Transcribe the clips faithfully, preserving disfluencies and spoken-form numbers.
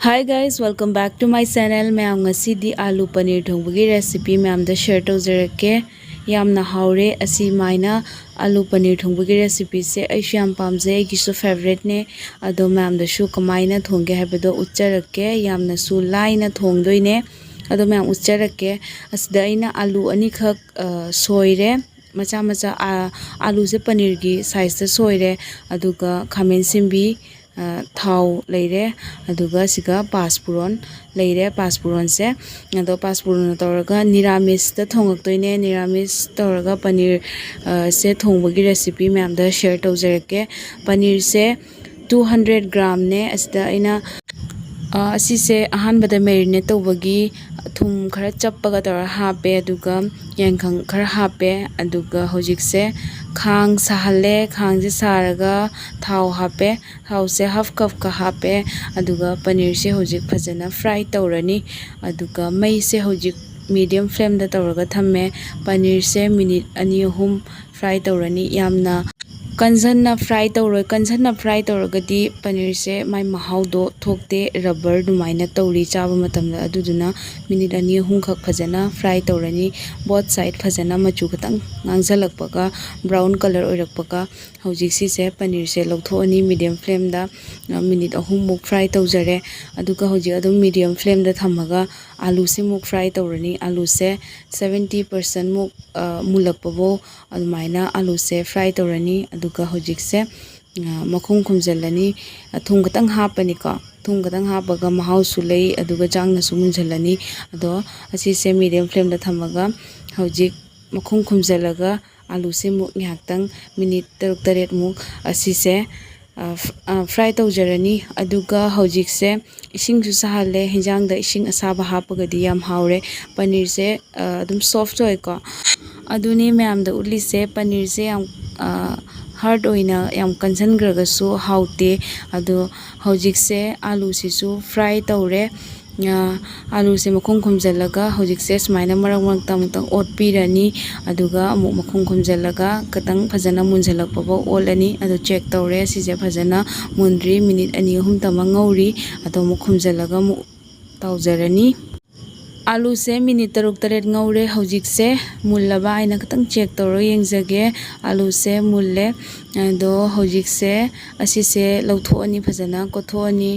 Hi guys, welcome back to my channel. ꯃꯌꯥꯝ, ꯉꯁꯤꯗꯤ ꯑꯥꯂꯨ ꯄꯅꯤꯔ ꯊꯣꯡꯕꯒꯤ recipe ꯃꯌꯥꯝꯗ share ꯇꯧꯖꯔꯛꯀꯦ꯫ ꯌꯥꯝꯅ ꯍꯥꯎꯔꯦ ꯑꯁꯤꯃꯥꯏꯅ ꯑꯥꯂꯨ ꯄꯅꯤꯔ ꯊꯣꯡꯕꯒꯤ recipeꯁꯦ꯫ ꯑꯩꯁꯨ ꯌꯥꯝ ꯄꯥꯝꯖꯩ, ꯑꯩꯒꯤꯁꯨ favouriteꯅꯦ꯫ ꯑꯗꯣ ꯃꯌꯥꯝꯗꯁꯨ ꯀꯃꯥꯏꯅ ꯊꯣꯡꯒꯦ ꯍꯥꯏꯕꯗꯣ ꯎꯠꯆꯔꯛꯀꯦ꯫ ꯌꯥꯝꯅꯁꯨ ꯂꯥꯏꯅ ꯊꯣꯡꯗꯣꯏꯅꯦ꯫ ꯑꯗꯣ ꯃꯌꯥꯝ ꯎꯠꯆꯔꯛꯀꯦ꯫ ꯑꯁꯤꯗ ꯑꯩꯅ ꯑꯥꯂꯨ ꯑꯅꯤꯈꯛ ꯑ, ꯁꯣꯏꯔꯦ꯫ ꯃꯆꯥ ꯃꯆꯥ, ꯑ, ꯑꯥꯂꯨꯁꯦ ꯄꯅꯤꯔꯒꯤ sizeꯇ ꯁꯣꯏꯔꯦ꯫ ꯑꯗꯨꯒ ꯈꯥꯃꯦꯟ ꯑꯁꯤꯟꯕꯤ, ꯑ, ꯊꯥꯎ ꯂꯩꯔꯦ꯫ ꯑꯗꯨꯒ ꯁꯤꯒ ꯄꯥꯁꯄꯨꯔꯣꯟ ꯂꯩꯔꯦ, ꯄꯥꯁꯄꯨꯔꯣꯟꯁꯦ꯫ ꯑꯗꯣ ꯄꯥꯁꯄꯨꯔꯣꯟ ꯇꯧꯔꯒ ꯅꯤꯔꯥꯃꯤꯁꯇ ꯊꯣꯡꯉꯛꯇꯣꯏꯅꯦ꯫ ꯅꯤꯔꯥꯃꯤꯁ ꯇꯧꯔꯒ ꯄꯅꯤꯔ, ꯑ, ꯁꯦ ꯊꯣꯡꯕꯒꯤ recipe ꯃꯌꯥꯝꯗ share ꯇꯧꯖꯔꯛꯀꯦ꯫ ꯄꯅꯤꯔꯁꯦ two hundred gramꯅꯦ꯫ ꯑꯁꯤꯗ ꯑꯩꯅ, ꯑ, ꯑꯁꯤꯁꯦ ꯑꯍꯥꯟꯕꯗ marinate ꯇꯧꯕꯒꯤ ꯊꯨꯝ ꯈꯔ ꯆꯞꯄꯒ ꯇꯧꯔ ꯍꯥꯞꯄꯦ, ꯑꯗꯨꯒ ꯌꯥꯏꯉꯪ ꯈꯔ ꯍꯥꯞꯄꯦ꯫ ꯑꯗꯨꯒ ꯍꯧꯖꯤꯛꯁꯦ ꯈꯥꯡ ꯁꯥꯍꯜꯂꯦ꯫ ꯈꯥꯡꯁꯦ ꯁꯥꯔꯒ ꯊꯥꯎ ꯍꯥꯞꯄꯦ꯫ ꯊꯥꯎꯁꯦ half cupꯀ ꯍꯥꯞꯄꯦ꯫ ꯑꯗꯨꯒ ꯄꯅꯤꯔꯁꯦ ꯍꯧꯖꯤꯛ ꯐꯖꯅ fry ꯇꯧꯔꯅꯤ꯫ ꯑꯗꯨꯒ ꯃꯩꯁꯦ ꯍꯧꯖꯤꯛ medium flameꯗ ꯇꯧꯔꯒ ꯊꯝꯃꯦ꯫ ꯄꯅꯤꯔꯁꯦ minute ꯑꯅꯤ ꯑꯍꯨꯝ fry ꯇꯧꯔꯅꯤ꯫ ꯌꯥꯝꯅ ꯀꯟꯖꯟꯅ fry ꯇꯧꯔꯣꯏ꯫ ꯀꯟꯖꯟꯅ fry ꯇꯧꯔꯒꯗꯤ ꯄꯅꯤꯔꯁꯦ ꯃꯥꯏ ꯃꯍꯥꯎꯗꯣ ꯊꯣꯛꯇꯦ, rubber ꯑꯗꯨꯃꯥꯏꯅ ꯇꯧꯔꯤ ꯆꯥꯕ ꯃꯇꯝꯗ꯫ ꯑꯗꯨꯗꯨꯅ minute ꯑꯅꯤ ꯑꯍꯨꯝꯈꯛ ꯐꯖꯅ fry ꯇꯧꯔꯅꯤ꯫ Both side ꯐꯖꯅ ꯃꯆꯨ ꯈꯤꯇꯪ ꯉꯥꯡꯁꯜꯂꯛꯄꯒ, brown colour ꯑꯣꯏꯔꯛꯄꯒ, ꯍꯧꯖꯤꯛ ꯁꯤꯁꯦ ꯄꯅꯤꯔꯁꯦ ꯂꯧꯊꯣꯛꯑꯅꯤ꯫ Medium flameꯗ minute ꯑꯍꯨꯝꯃꯨꯛ fry ꯇꯧꯖꯔꯦ꯫ ꯑꯗꯨꯒ ꯍꯧꯖꯤꯛ ꯑꯗꯨꯝ medium flameꯗ ꯊꯝꯃꯒ ꯑꯥꯂꯨꯁꯤꯃꯨꯛ fry ꯇꯧꯔꯅꯤ꯫ ꯑꯥꯂꯨꯁꯦ seventy percent ꯃꯨꯛ, ꯑ, ꯃꯨꯜꯂꯛꯄꯐꯥꯎ ꯑꯗꯨꯃꯥꯏꯅ ꯑꯥꯂꯨꯁꯦ fry ꯇꯧꯔꯅꯤ꯫ ꯑꯗꯨꯒ ꯍꯧꯖꯤꯛꯁꯦ, ꯑ, ꯃꯈꯨꯝ ꯈꯨꯝꯖꯤꯜꯂꯅꯤ꯫ ꯑ, ꯊꯨꯝ ꯈꯤꯇꯪ ꯍꯥꯞꯄꯅꯤꯀꯣ꯫ ꯊꯨꯝ ꯈꯤꯇꯪ ꯍꯥꯞꯄꯒ ꯃꯍꯥꯎꯁꯨ ꯂꯩ, ꯑꯗꯨꯒ ꯆꯥꯛꯅꯁꯨ ꯃꯨꯟꯖꯜꯂꯅꯤ꯫ ꯑꯗꯣ ꯑꯁꯤꯁꯦ medium flameꯗ ꯊꯝꯃꯒ ꯍꯧꯖꯤꯛ ꯃꯈꯨꯝ ꯈꯨꯝꯖꯤꯜꯂꯒ ꯑꯥꯂꯨꯁꯦ ꯑꯃꯨꯛ ꯉꯥꯏꯍꯥꯛꯇꯪ minute ꯇꯔꯨꯛ ꯇꯔꯦꯠꯃꯨꯛ ꯑꯁꯤꯁꯦ, ꯑ, ꯐ-, ꯑ, fry ꯇꯧꯖꯔꯅꯤ꯫ ꯑꯗꯨꯒ ꯍꯧꯖꯤꯛꯁꯦ ꯏꯁꯤꯡꯁꯨ ꯁꯥꯍꯜꯂꯦ꯫ ꯍꯤꯟꯖꯥꯡꯗ ꯏꯁꯤꯡ ꯑꯁꯥꯕ ꯍꯥꯞꯄꯒꯗꯤ ꯌꯥꯝ ꯍꯥꯎꯔꯦ꯫ ꯄꯅꯤꯔꯁꯦ, ꯑ, ꯑꯗꯨꯝ soft ꯑꯣꯏꯀꯣ꯫ ꯑꯗꯨꯅꯤ ꯃꯌꯥꯝꯗ ꯎꯠꯂꯤꯁꯦ꯫ ꯄꯅꯤꯔꯁꯦ ꯌꯥꯝ, ꯑ, hard ꯑꯣꯏꯅ ꯌꯥꯝ ꯀꯟꯁꯟꯈ꯭ꯔꯒꯁꯨ ꯍꯥꯎꯇꯦ꯫ ꯑꯗꯣ ꯍꯧꯖꯤꯛꯁꯦ ꯑꯥꯂꯨꯁꯤꯁꯨ fry ꯇꯧꯔꯦ꯫ ꯑꯥ, ꯑꯥꯂꯨꯁꯦ ꯃꯈꯨꯝ ꯈꯨꯝꯖꯤꯜꯂꯒ ꯍꯧꯖꯤꯛꯁꯦ ꯁꯨꯃꯥꯏꯅ ꯃꯔꯛ ꯃꯔꯛꯇ ꯑꯃꯨꯛꯇꯪ ꯑꯣꯠꯄꯤꯔꯅꯤ꯫ ꯑꯗꯨꯒ ꯑꯃꯨꯛ ꯃꯈꯨꯝ ꯈꯨꯝꯖꯤꯜꯂꯒ ꯈꯤꯇꯪ ꯐꯖꯅ ꯃꯨꯟꯖꯜꯂꯛꯄ ꯐꯥꯎ ꯑꯣꯠꯂꯅꯤ꯫ ꯑꯗꯣ ꯆꯦꯛ ꯇꯧꯔꯦ, ꯁꯤꯁꯦ ꯐꯖꯅ ꯃꯨꯟꯗ꯭ꯔꯤ, ꯃꯤꯅꯤꯠ ꯑꯅꯤ ꯑꯍꯨꯝꯇꯃꯛ ꯉꯧꯔꯤ꯫ ꯑꯗꯣ ꯑꯃꯨꯛ ꯈꯨꯝꯖꯤꯜꯂꯒ ꯑꯃꯨꯛ ꯇꯥꯎꯖꯔꯅꯤ꯫ ꯑꯥꯂꯨꯁꯦ ꯃꯤꯅꯤꯠ ꯇꯔꯨꯛ ꯇꯔꯦꯠ ꯉꯧꯔꯦ꯫ ꯍꯧꯖꯤꯛꯁꯦ ꯃꯨꯜꯂꯕ ꯍꯥꯏꯅ ꯈꯤꯇꯪ ꯆꯦꯛ ꯇꯧꯔꯒ ꯌꯦꯡꯖꯒꯦ꯫ ꯑꯥꯂꯨꯁꯦ ꯃꯨꯜꯂꯦ꯫ ꯑꯗꯣ ꯍꯧꯖꯤꯛꯁꯦ ꯑꯁꯤꯁꯦ ꯂꯧꯊꯣꯛꯑꯅꯤ, ꯐꯖꯅ ꯀꯣꯠꯊꯣꯛꯑꯅꯤ꯫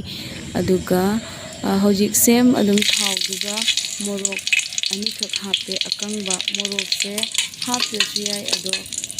ꯑꯗꯨꯒ, ꯑ, ꯍꯧꯖꯤꯛꯁꯦ ꯑꯗꯨꯝ ꯊꯥꯎꯗꯨꯒ ꯃꯣꯔꯣꯛ ꯑꯅꯤꯈꯛ ꯍꯥꯞꯄꯦ, ꯑꯀꯪꯕ꯫ ꯃꯣꯔꯣꯛꯁꯦ ꯍꯥꯞꯇ꯭ꯔꯁꯨ ꯌꯥꯏ, ꯑꯗꯣ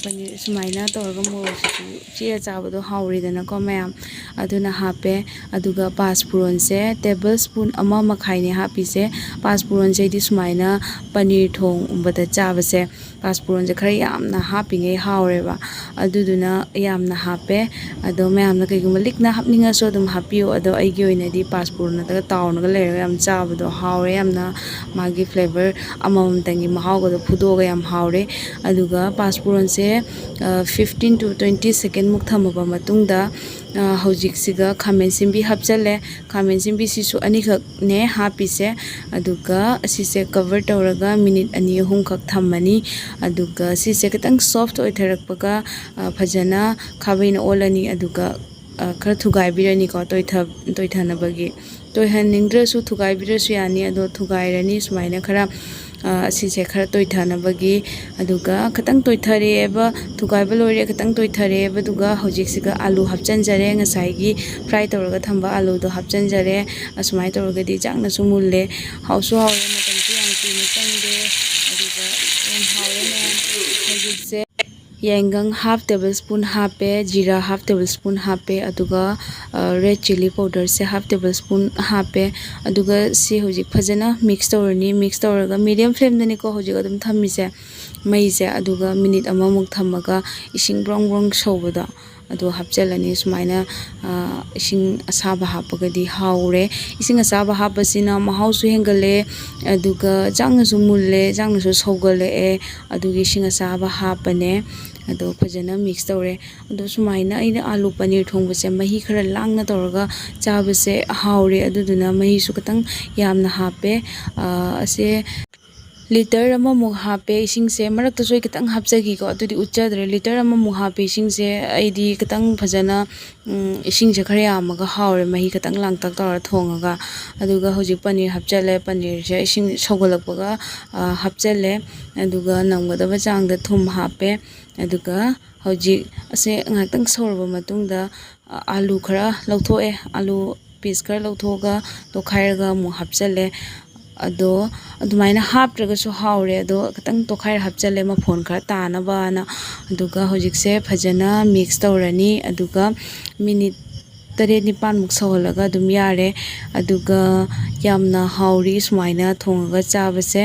ꯄꯅꯤꯔ ꯁꯨꯃꯥꯏꯅ ꯇꯧꯔꯒ ꯃꯣꯔꯣꯛꯁꯤꯁꯨ ꯆꯤꯛꯑ ꯆꯥꯕꯗꯣ ꯍꯥꯎꯔꯦꯗꯅꯀꯣ ꯃꯌꯥꯝ, ꯑꯗꯨꯅ ꯍꯥꯞꯄꯦ꯫ ꯑꯗꯨꯒ ꯄꯥꯁꯄꯨꯔꯣꯟꯁꯦ ꯇꯦꯕꯜ ꯁ꯭ꯄꯨꯟ ꯑꯃ ꯃꯈꯥꯏꯅꯦ ꯍꯥꯞꯄꯤꯁꯦ꯫ ꯄꯥꯁꯄꯨꯔꯣꯟꯁꯦ ꯑꯩꯗꯤ ꯁꯨꯃꯥꯏꯅ ꯄꯅꯤꯔ ꯊꯣꯡꯕꯗ ꯆꯥꯕꯁꯦ, ꯄꯥꯁꯄꯨꯔꯣꯟꯁꯦ ꯈꯔ ꯌꯥꯝꯅ ꯍꯥꯞꯄꯤꯉꯩ ꯍꯥꯎꯔꯦꯕ꯫ ꯑꯗꯨꯗꯨꯅ ꯌꯥꯝꯅ ꯍꯥꯞꯄꯦ꯫ ꯑꯗꯣ ꯃꯌꯥꯝꯅ ꯀꯩꯒꯨꯝꯕ ꯂꯤꯛꯅ ꯍꯥꯞꯅꯤꯡꯉꯁꯨ ꯑꯗꯨꯝ ꯍꯥꯞꯄꯤꯌꯣ꯫ ꯑꯗꯣ ꯑꯩꯒꯤ ꯑꯣꯏꯅꯗꯤ ꯄꯥꯁꯄꯨꯔꯣꯟ ꯅꯠꯇ꯭ꯔꯒ ꯇꯥꯎꯔꯒ ꯂꯩꯔꯒ ꯌꯥꯝ ꯆꯥꯕꯗꯣ ꯍꯥꯎꯔꯦ ꯌꯥꯝꯅ꯫ ꯃꯥꯒꯤ ꯐ꯭ꯂꯦꯕꯔ ꯑꯃꯃꯝꯇꯪꯒꯤ ꯃꯍꯥꯎꯒꯗꯣ ꯐꯨꯗꯣꯛꯑꯒ ꯌꯥꯝ ꯍꯥꯎꯔꯦ꯫ ꯑꯗꯨꯒ ꯄꯥꯁꯄꯨꯔꯣꯟꯁꯦ, ꯑ, fifteen to twenty second ꯃꯨꯛ ꯊꯝꯃꯕ ꯃꯇꯨꯡꯗ, ꯑ, ꯍꯧꯖꯤꯛꯁꯤꯒ ꯈꯥꯃꯦꯟ ꯑꯁꯤꯟꯕꯤ ꯍꯥꯞꯆꯜꯂꯦ꯫ ꯈꯥꯃꯦꯟ ꯑꯁꯤꯟꯕꯤꯁꯤꯁꯨ ꯑꯅꯤꯈꯛꯅꯦ ꯍꯥꯞꯄꯤꯁꯦ꯫ ꯑꯗꯨꯒ ꯑꯁꯤꯁꯦ ꯀꯚꯔ ꯇꯧꯔꯒ ꯃꯤꯅꯤꯠ ꯑꯅꯤ ꯑꯍꯨꯝꯈꯛ ꯊꯝꯃꯅꯤ꯫ ꯑꯗꯨꯒ ꯁꯤꯁꯦ ꯈꯤꯇꯪ ꯁꯣꯐ ꯑꯣꯏꯊꯔꯛꯄꯒ, ꯑ, ꯐꯖꯅ ꯈꯥꯕꯩꯅ ꯑꯣꯠꯂꯅꯤ꯫ ꯑꯗꯨꯒ, ꯑ, ꯈꯔ ꯊꯨꯒꯥꯏꯕꯤꯔꯅꯤꯀꯣ, ꯇꯣꯏꯊ-, ꯇꯣꯏꯊꯅꯕꯒꯤ꯫ ꯇꯣꯏꯍꯟꯅꯤꯡꯗ꯭ꯔꯁꯨ ꯊꯨꯒꯥꯏꯕꯤꯔꯁꯨ ꯌꯥꯅꯤ, ꯑꯗꯣ ꯊꯨꯒꯥꯏꯔꯅꯤ ꯁꯨꯃꯥꯏꯅ ꯈꯔ, ꯑ, ꯑꯁꯤꯁꯦ ꯈꯔ ꯇꯣꯏꯊꯅꯕꯒꯤ꯫ ꯑꯗꯨꯒ ꯈꯤꯇꯪ ꯇꯣꯏꯊꯔꯛꯑꯦꯕ, ꯊꯨꯒꯥꯏꯕ ꯂꯣꯏꯔꯦ, ꯈꯤꯇꯪ ꯇꯣꯏꯊꯔꯛꯑꯦꯕ, ꯑꯗꯨꯒ ꯍꯧꯖꯤꯛꯁꯤꯒ ꯑꯥꯂꯨ ꯍꯥꯞꯆꯤꯟꯖꯔꯦ, ꯉꯁꯥꯏꯒꯤ ꯐ꯭ꯔꯥꯏ ꯇꯧꯔꯒ ꯊꯝꯕ ꯑꯥꯂꯨꯗꯣ ꯍꯥꯞꯆꯤꯟꯖꯔꯦ꯫ ꯑꯁꯨꯃꯥꯏꯅ ꯇꯧꯔꯒꯗꯤ ꯆꯥꯛꯅꯁꯨ ꯃꯨꯜꯂꯦ, ꯍꯥꯎꯁꯨ ꯍꯥꯎꯔꯦ, ꯃꯇꯝꯁꯨ ꯌꯥꯝ ꯀꯨꯏꯅ ꯆꯪꯗꯦ, ꯑꯗꯨꯒ ꯌꯥꯝ ꯍꯥꯎꯔꯦ ꯃꯌꯥꯝ꯫ ꯍꯧꯖꯤꯛꯁꯦ ꯌꯥꯏꯉꯪ half table spoon ꯍꯥꯞꯄꯦ, ꯖꯤꯔꯥ half table spoon ꯍꯥꯞꯄꯦ, ꯑꯗꯨꯒ, ꯑ, red chilli powderꯁꯦ half table spoon ꯍꯥꯞꯄꯦ꯫ ꯑꯗꯨꯒ ꯁꯤ ꯍꯧꯖꯤꯛ ꯐꯖꯅ ꯃꯤꯛꯁ ꯇꯧꯔꯅꯤ꯫ ꯃꯤꯛꯁ ꯇꯧꯔꯒ ꯃꯤꯗꯤꯌꯝ ꯐ꯭ꯂꯦꯝꯗꯅꯤꯀꯣ ꯍꯧꯖꯤꯛ ꯑꯗꯨꯝ ꯊꯝꯃꯤꯁꯦ, ꯃꯩꯁꯦ꯫ ꯑꯗꯨꯒ ꯃꯤꯅꯤꯠ ꯑꯃꯃꯨꯛ ꯊꯝꯃꯒ ꯏꯁꯤꯡ ꯕ꯭ꯔꯣꯡ ꯕ꯭ꯔꯣꯡ ꯁꯧꯕꯗꯣ ꯑꯗꯨ ꯍꯥꯞꯆꯤꯜꯂꯅꯤ꯫ ꯁꯨꯃꯥꯏꯅ, ꯑ, ꯏꯁꯤꯡ ꯑꯁꯥꯕ ꯍꯥꯞꯄꯒꯗꯤ ꯍꯥꯎꯔꯦ꯫ ꯏꯁꯤꯡ ꯑꯁꯥꯕ ꯍꯥꯞꯄꯁꯤꯅ ꯃꯍꯥꯎꯁꯨ ꯍꯦꯟꯒꯠꯂꯦ, ꯑꯗꯨꯒ ꯆꯥꯛꯅꯁꯨ ꯃꯨꯜꯂꯦ, ꯆꯥꯛꯅꯁꯨ ꯁꯧꯒꯠꯂꯛꯑꯦ꯫ ꯑꯗꯨꯒꯤ ꯏꯁꯤꯡ ꯑꯁꯥꯕ ꯍꯥꯞꯄꯅꯦ꯫ ꯑꯗꯣ ꯐꯖꯅ ꯃꯤꯛꯁ ꯇꯧꯔꯦ꯫ ꯑꯗꯣ ꯁꯨꯃꯥꯏꯅ ꯑꯩꯅ ꯑꯥꯂꯨ ꯄꯅꯤꯔ ꯊꯣꯡꯕꯁꯦ ꯃꯍꯤ ꯈꯔ ꯂꯥꯡꯅ ꯇꯧꯔꯒ ꯆꯥꯕꯁꯦ ꯍꯥꯎꯔꯦ, ꯑꯗꯨꯗꯨꯅ ꯃꯍꯤꯁꯨ ꯈꯤꯇꯪ ꯌꯥꯝꯅ ꯍꯥꯞꯄꯦ꯫ ꯑꯁꯦ ꯂꯤꯇꯔ ꯑꯃꯃꯨꯛ ꯍꯥꯞꯄꯦ ꯏꯁꯤꯡꯁꯦ꯫ ꯃꯔꯛꯇꯁꯨ ꯑꯩ ꯈꯤꯇꯪ ꯍꯥꯞꯆꯈꯤꯀꯣ, ꯑꯗꯨꯗꯤ ꯎꯠꯆꯗ꯭ꯔꯦ꯫ ꯂꯤꯇꯔ ꯑꯃꯃꯨꯛ ꯍꯥꯞꯄꯦ ꯏꯁꯤꯡꯁꯦ꯫ ꯑꯩꯗꯤ ꯈꯤꯇꯪ ꯐꯖꯅ, ꯎꯝ, ꯏꯁꯤꯡꯁꯦ ꯈꯔ ꯌꯥꯝꯃꯒ ꯍꯥꯎꯔꯦ, ꯃꯍꯤ ꯈꯤꯇꯪ ꯂꯥꯡꯇꯛ ꯇꯧꯔ ꯊꯣꯡꯉꯒ꯫ ꯑꯗꯨꯒ ꯍꯧꯖꯤꯛ ꯄꯅꯤꯔ ꯍꯥꯞꯆꯜꯂꯦ꯫ ꯄꯅꯤꯔꯁꯦ ꯏꯁꯤꯡ ꯁꯧꯒꯠꯂꯛꯄꯒ, ꯑ, ꯍꯥꯞꯆꯜꯂꯦ꯫ ꯑꯗꯨꯒ ꯅꯝꯒꯗꯕ ꯆꯥꯡꯗ ꯊꯨꯝ ꯍꯥꯞꯄꯦ꯫ ꯑꯗꯨꯒ ꯍꯧꯖꯤꯛ ꯑꯁꯦ ꯉꯥꯏꯍꯥꯛꯇꯪ ꯁꯧꯔꯕ ꯃꯇꯨꯡꯗ, ꯑ, ꯑꯥꯂꯨ ꯈꯔ ꯂꯧꯊꯣꯛꯑꯦ꯫ ꯑꯥꯂꯨ ꯄꯤꯁ ꯈꯔ ꯂꯧꯊꯣꯛꯑꯒ ꯇꯣꯠꯈꯥꯏꯔꯒ ꯑꯃꯨꯛ ꯍꯥꯞꯆꯜꯂꯦ꯫ ꯑꯗꯣ ꯑꯗꯨꯃꯥꯏꯅ ꯍꯥꯞꯇ꯭ꯔꯒꯁꯨ ꯍꯥꯎꯔꯦ, ꯑꯗꯣ ꯈꯤꯇꯪ ꯇꯣꯠꯈꯥꯏꯔ ꯍꯥꯞꯆꯜꯂꯦ ꯃꯐꯣꯟ ꯈꯔ ꯇꯥꯅꯕꯅ꯫ ꯑꯗꯨꯒ ꯍꯧꯖꯤꯛꯁꯦ ꯐꯖꯅ ꯃꯤꯛꯁ ꯇꯧꯔꯅꯤ꯫ ꯑꯗꯨꯒ ꯃꯤꯅꯤꯠ ꯇꯔꯦꯠ ꯅꯤꯄꯥꯜꯃꯨꯛ ꯁꯧꯍꯜꯂꯒ ꯑꯗꯨꯝ ꯌꯥꯔꯦ꯫ ꯑꯗꯨꯒ ꯌꯥꯝꯅ ꯍꯥꯎꯔꯤ ꯁꯨꯃꯥꯏꯅ ꯊꯣꯡꯉꯒ ꯆꯥꯕꯁꯦ꯫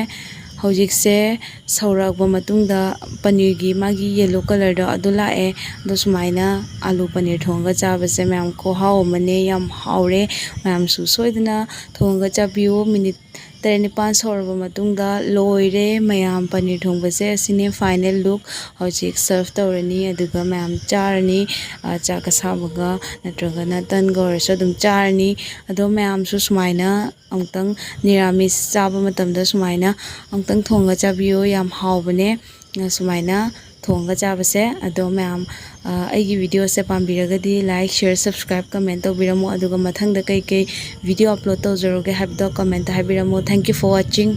ꯍꯧꯖꯤꯛꯁꯦ ꯁꯧꯔꯛꯑꯕ ꯃꯇꯨꯡꯗ ꯄꯅꯤꯔꯒꯤ ꯃꯥꯒꯤ ꯌꯦꯂꯣ ꯀꯂꯔꯗꯣ ꯑꯗꯨ ꯂꯥꯛꯑꯦ꯫ ꯑꯗꯣ ꯁꯨꯃꯥꯏꯅ ꯑꯥꯂꯨ ꯄꯅꯤꯔ ꯊꯣꯡꯉꯒ ꯆꯥꯕꯁꯦ ꯃꯌꯥꯝ ꯈꯨꯍꯥꯎ ꯑꯃꯅꯦ, ꯌꯥꯝ ꯍꯥꯎꯔꯦ꯫ ꯃꯌꯥꯝꯁꯨ ꯁꯣꯏꯗꯅ ꯊꯣꯡꯉꯒ ꯆꯥꯕꯤꯌꯨ꯫ ꯃꯤꯅꯤꯠ ꯇꯔꯦꯠ ꯅꯤꯄꯥꯜ ꯁꯧꯔꯕ ꯃꯇꯨꯡꯗ ꯂꯣꯏꯔꯦ ꯃꯌꯥꯝ, ꯄꯅꯤꯔ ꯊꯣꯡꯕꯁꯦ꯫ ꯑꯁꯤꯅꯦ ꯐꯥꯏꯅꯦꯜ ꯂꯨꯛ꯫ ꯍꯧꯖꯤꯛ ꯁꯔꯞ ꯇꯧꯔꯅꯤ, ꯑꯗꯨꯒ ꯃꯌꯥꯝ ꯆꯥꯔꯅꯤ꯫ ꯑ, ꯆꯥꯛ ꯑꯁꯥꯕꯒ ꯅꯠꯇ꯭ꯔꯒꯅ ꯇꯟꯒ ꯑꯣꯏꯔꯁꯨ ꯑꯗꯨꯝ ꯆꯥꯔꯅꯤ꯫ ꯑꯗꯣ ꯃꯌꯥꯝꯁꯨ ꯁꯨꯃꯥꯏꯅ ꯑꯃꯨꯛꯇꯪ ꯅꯤꯔꯥꯃꯤꯁ ꯆꯥꯕ ꯃꯇꯝꯗ ꯁꯨꯃꯥꯏꯅ ꯑꯃꯨꯛꯇꯪ ꯊꯣꯡꯉ ꯆꯥꯕꯤꯌꯨ, ꯌꯥꯝ ꯍꯥꯎꯕꯅꯦ꯫ ꯑ, ꯁꯨꯃꯥꯏꯅ ꯊꯣꯡꯉꯒ ꯆꯥꯕꯁꯦ꯫ ꯑꯗꯣ ꯃꯌꯥꯝ, ꯑ, ꯑꯩꯒꯤ ꯚꯤꯗꯤꯑꯣꯁꯦ ꯄꯥꯝꯕꯤꯔꯒꯗꯤ like, share, subscribe, comment ꯇꯧꯕꯤꯔꯝꯃꯣ꯫ ꯑꯗꯨꯒ ꯃꯊꯪꯗ ꯀꯩꯀꯩ ꯚꯤꯗꯤꯑꯣ ꯑꯞꯂꯣꯗ ꯇꯧꯖꯔꯨꯒꯦ ꯍꯥꯏꯕꯗꯣ comment ꯍꯥꯏꯕꯤꯔꯝꯃꯣ꯫ Thank you for watching.